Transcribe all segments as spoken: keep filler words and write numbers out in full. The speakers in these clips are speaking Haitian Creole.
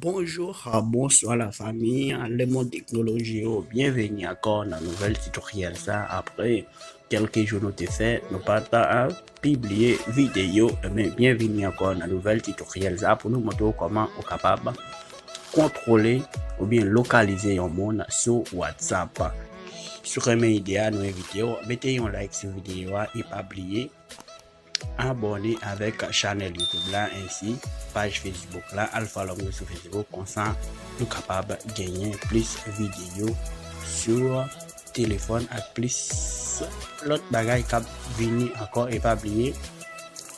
Bonjou, bonswa la fami, le mond teknoloji yo, byenveni ankò nan nouvèl titoryèl sa. Apre kèlke jou nou te fè, nou pa ta pibliye videyo, men byenveni ankò nan nouvèl titoryèl sa pou nou montre w kòman ou kapab kontwole oubyen lokalize yon moun sou WhatsApp. Si w renmen ide a, nou envite w mete yon like sou videyo a e pa bliye abòne avèk chanèl YouTube la, ensi paj Facebook la, al follow nou sou Facebook, konsa nou kapab genyen plis videyo sou telefòn ak plis lòt bagay k ap vini ankò. E pa bliye,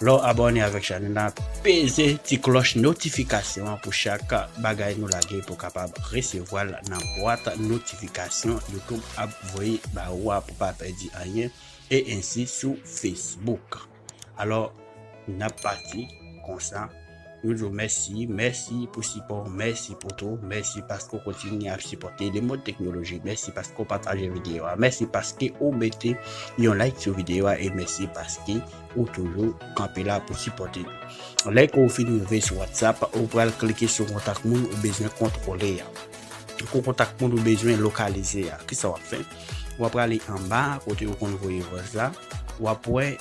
lè w abòne avèk chanèl la, peze ti klòch notifikasyon an pou chak bagay nou lage pou w kapab resevwa l nan bwat notifikasyon YouTube ap voye ba ou a pou w pa pèdi anyen, e ensi sou Facebook. Alò, n ap pati konsa. Nou di w mèsi, mèsi pou sipò w, mèsi pou tou, mèsi paske w kontinye ap sipòte le mond teknoloji, mèsi paske w pataje videyo a, mèsi paske w mete yon like sou videyo a, e mèsi paske ou toujou kanpe la pou sipòte nou. Lè ke w fin rive sou WhatsApp, ou pral klike sou kontak moun ou bezwen kontwole a. Pou kontak moun ou bezwen lokalize a, kisa w ap fè? W ap prale anba kote ou konn voye vòs la, w ap wè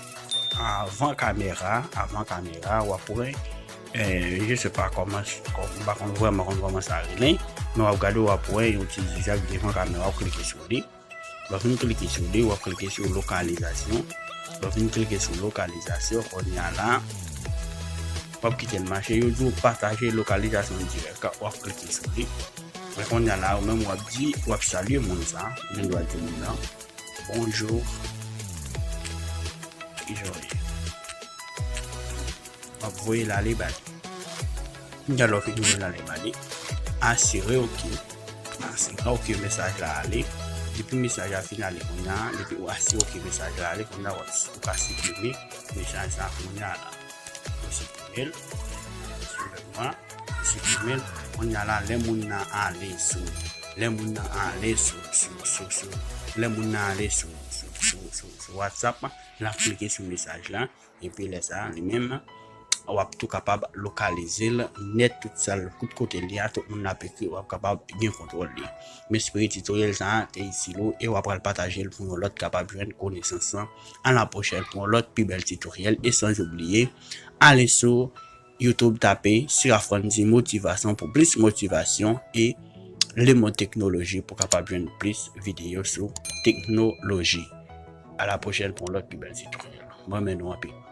avan kamera, avan kamera, w ap wè, eh, je sais pas kòman, kòm, m pa konn vrèman konn kòman sa rele, men w ap gade, w ap wè yon ti zizak devan kamera, w ap klike sou li. Lè w fin klike sou li, w ap klike sou lokalizasyon. Lè w fin klike sou lokalizasyon, kounye a la, w ap kite l mache. Yo di w pataje lokalizasyon dirèk, w ap klike sou li. Men kounye a la, ou menm w ap di, w ap salye moun sa, ou gen dwa di moun nan, bonjou, kijan w ye? W ap voye l ale ba li. Kounye a lè w fin voye l ale ba li, asire w ke, asire w ke mesaj la ale. Depi mesaj la fin ale kounye a, depi w asire w ke mesaj la ale, kounye a w ap, ou ka siprime mesaj la kounye a la. Ou siprime l, siprime l, ou siprime l. Kounye a la, lè moun nan ale sou, lè moun nan ale sou, sou, sou, sou, lè moun nan ale sou, sou, sou, sou, sou WhatsApp, l ap klike sou mesaj la. Epi lè sa a, li menm, w ap tou kapab lokalize l nèt, tout sa l, tout kote l ye a, tout moun l ap ekri, w ap kapab gen kontwòl li. M espere titoryèl sa a te itil ou e w ap pral pataje l pou yon lòt kapab jwenn konesans lan. A la pwochèn pou yon lòt pi bèl titoryèl e san oubliye, ale sou YouTube, tape Sirafrandy Motivasyon pou plis motivasyon e le mond teknoloji pou kapab jwenn plis videyo sou teknoloji. A la pwochèn pou yon lòt pi bèl titoryèl. Mwen renmen nou anpil.